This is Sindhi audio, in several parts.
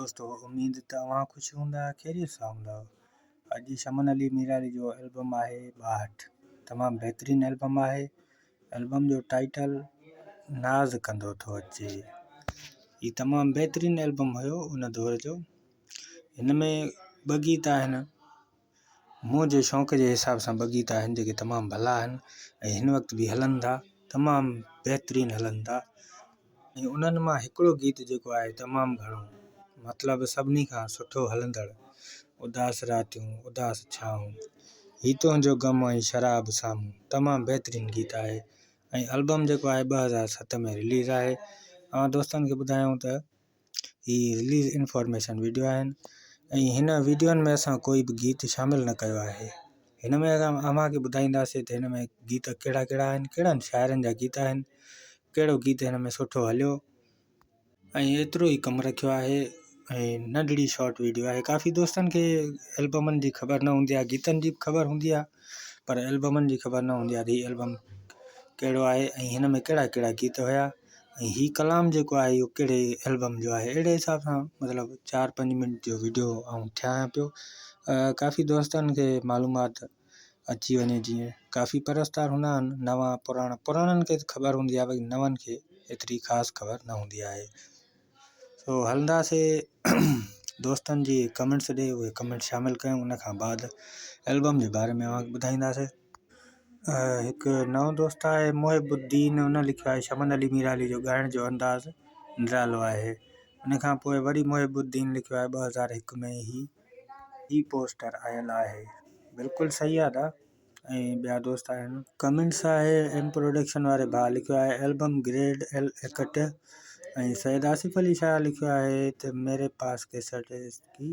دوستو اميد ته اوهان خوش هوندا خيريت سان هوندا. اڄ شمن علي ميرالي جو البم آهي ٻاهٺ تمام بهترين البم آهي البم جو ٽائيٽل ناز ڪندو ٿو اچي هي تمام بهترين البم هيو ان دور جو هن ۾ ٻه گيت آهن منهنجي شوق جي حساب سان ٻه گيت آهن جيڪي تمام ڀلا آهن ۽ هن وقت به هلن ٿا تمام بهترين هلن ٿا ۽ انهن مان هڪڙو گيت جيڪو آهي تمام گهڻو مطلب سڀني کان سٺو هلندڙ اداس راتيون اداس ڇانو هي تنهنجو غم ۽ شراب سامهون تمام بهترين گيت آهي ۽ البم جيڪو آهي 2007 ۾ رليز آهي اوهان دوستن کي ٻڌايون ته هي رليز انفارميشن وڊيو آهن ۽ هن وڊيون ۾ اسان ڪوئي به گيت شامل نه ڪيو آهي هن ۾ اسان اوهان کي ٻڌائينداسين ته هن ۾ گيت ڪهڙا ڪهڙا آهن ڪهڙن شاعرن جا گيت آهن ڪهڙو گيت هن ۾ سٺو هليو ۽ ايترو ئي ڪم رکيو آهي ۽ ننڍڙي شارٽ وڊيو آهي ڪافي دوستن کي البمن جي خبر نه هوندي آهي گيتن جي به خبر هوندي آهي پر البمن جي خبر نه هوندي آهي ته هي البم ڪهڙو آهي ۽ هن ۾ ڪهڙا ڪهڙا گيت هيا ۽ هي ڪلام جيڪو آهي اهو ڪهڙي البم جو آهي اهڙي حساب سان مطلب چار پنج منٽ جو وڊيو آئون ٺاهيان پيو ڪافي دوستن کي معلومات اچي وڃي جيئن ڪافي پرستار هوندا آهن نوان پراڻا پراڻن کي ته خبر هوندي آهي ڀئي نون کي ايتري خاص خبر نه هوندي آهي سو هلنداسي دوستن جي ڪمينٽس ڏي اهي ڪمينٽس شامل ڪيون ان کان بعد البم جي باري ۾ اوهان کي ٻڌائينداسي. هڪ نئون دوست آهي محب الدين ان لکيو آهي شمن علي ميرالي جو ڳائڻ جو انداز نرالو آهي ان کان پوء وري محب الدين لکيو آهي 2001 ۾ هي هي پوسٽر آيل آهي بلڪل صحيح آ ادا ۽ ٻيا دوست آهن. ڪمينٽس آهي ايم پروڊڪشن واري ڀاء لکيو آهي album grade L act ۽ Syed Asif Ali Shah لکيو آهي ته ميري پاس ڪيسٽ ڪي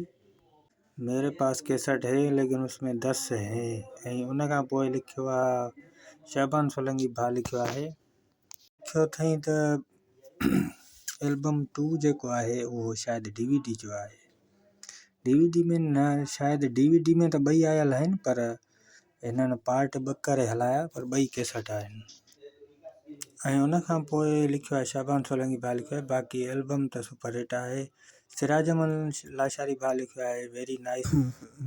ميري پاس ڪيسٽ هي ليڪن اس ۾ دس هي ۽ ان کان پوء لکيو آ شعبان سولنگي ڀاء لکيو آهي. لکيو اٿئين ته البم ٽو جيڪو آهي اهو شايد ڊي وي ڊي جو آهي ڊي وي ڊي ۾ نه شايد ڊي وي ڊي ۾ ته ٻئي آيل آهن پر هنن پارٽ ٻه ڪري هلايا پر ٻئي ڪيسٽ آهن ۽ ان کان پوء لکيو آهي شعبان سولنگي ڀاء لکيو آهي باقي البم ته سپر هٽ آهي سراج احمد لاشاري ڀاء لکيو آهي ويري نائس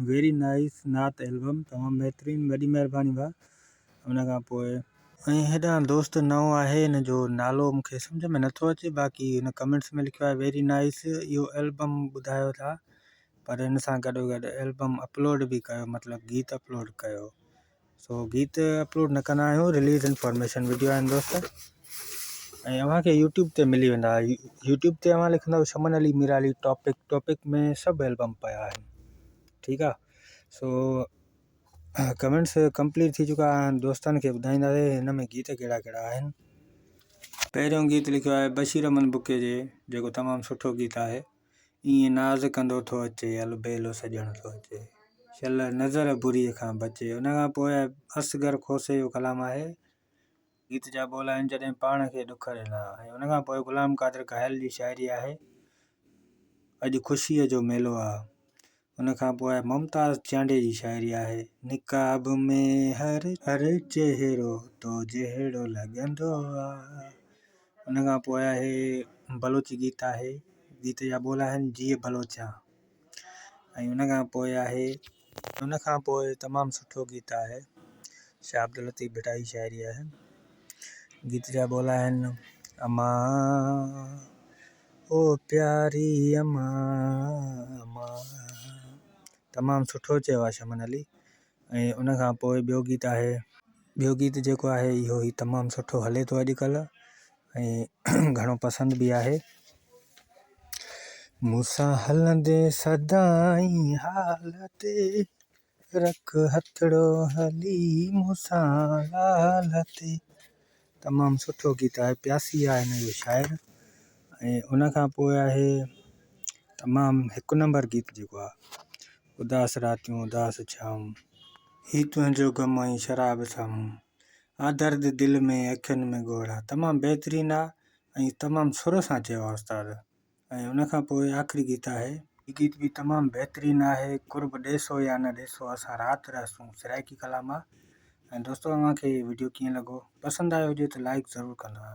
ويري نائس نعت البم تمام بهترين وڏي مهرباني ڀاء ان کان پوء ۽ هيڏانهن دوست نئون آهي هن جو نالو مون کي سمجهه ۾ نٿو اچي باقي هن ڪمينٽس ۾ لکيو آهي ويري نائس اهو البم ٻڌايو ٿا پر ان سان گڏو گڏ البم اپلوڊ به ڪيو مطلب گيت اپلوڊ ڪيو سو گيت اپلوڊ نه ڪندا آهيون رليز انفارميشن وڊيو آهن دوست ۽ اوهان کي يوٽيوب تي ملي ويندا يوٽيوب تي اوهان لکندو شمن علي ميرالي ٽاپڪ ٽاپڪ ۾ سڀ البم پيا آهن ٺيڪ آ سو ڪمينٽس ڪمپليٽ ٿي چڪا آهن دوستن کي ٻڌائينداسي هن ۾ گيت ڪهڙا ڪهڙا آهن پهريون گيت لکيو آهي بشير احمد بڪي جي جيڪو تمام سٺو گيت آهي ائين ناز ڪندو ٿو اچي، البيلو سڄڻ ٿو اچي، شل نظر بريء کان بچي. ان کان پوء اصغر کوسي جو ڪلام آهي. گيت جا ٻول آهن، جڏهن پاڻ کي ڏک ڏنا. ۽ ان کان پوء غلام قادر گهايل جي شاعري آهي، اڄ خوشيء جو ميلو آ. ان کان پوء ممتاز چانڊيي جي شاعري آهي، نقاب ۾ هر هر چهرو تو جهڙو لڳندو آ. ان کان پوء آهي بلوچي گيت آهي، گيت جا ٻول آهن جيء بلوچان ۽ ان کان پوء آهي. ان کان پوء تمام سٺو گيت آهي شاهه عبداللطيف ڀٽائي جي شاعري آهي، گيت جا ٻول آهن، امان او پياري امان امان تمام سٺو چيو آهي شمن علي ۽ ان کان پوء ٻيو گيت آهي. ٻيو گيت جيڪو آهي اهو هي تمام سٺو هلي ٿو اڄڪلهه ۽ گهڻو پسند به آهي. مون سان هلندين سدائين حال تي رک هٿڙو هلي مون سان لال تي تمام سٺو گيت آهي پياسي آهي هن جو شاعر ۽ ان کان پوء آهي تمام هڪ نمبر گيت جيڪو آهي اداس راتيون اداس ڇانو هي تنهنجو غم ۽ شراب سامهون آ درد دل ۾ اکين ۾ ڳوڙها تمام بهترين آ ۽ تمام سر سان چيو آ استاد ۽ ان کان پوء آخري گيت آهي. هي گيت به تمام بهترين آهي قرب ڏيسو يا نه ڏيسو اسان رات رهسون سرائيڪي ڪلام آ ۽ دوستو اوهان کي هي وڊيو ڪيئن لڳو پسند آيو هجي ته لائيڪ ضرور ڪندا.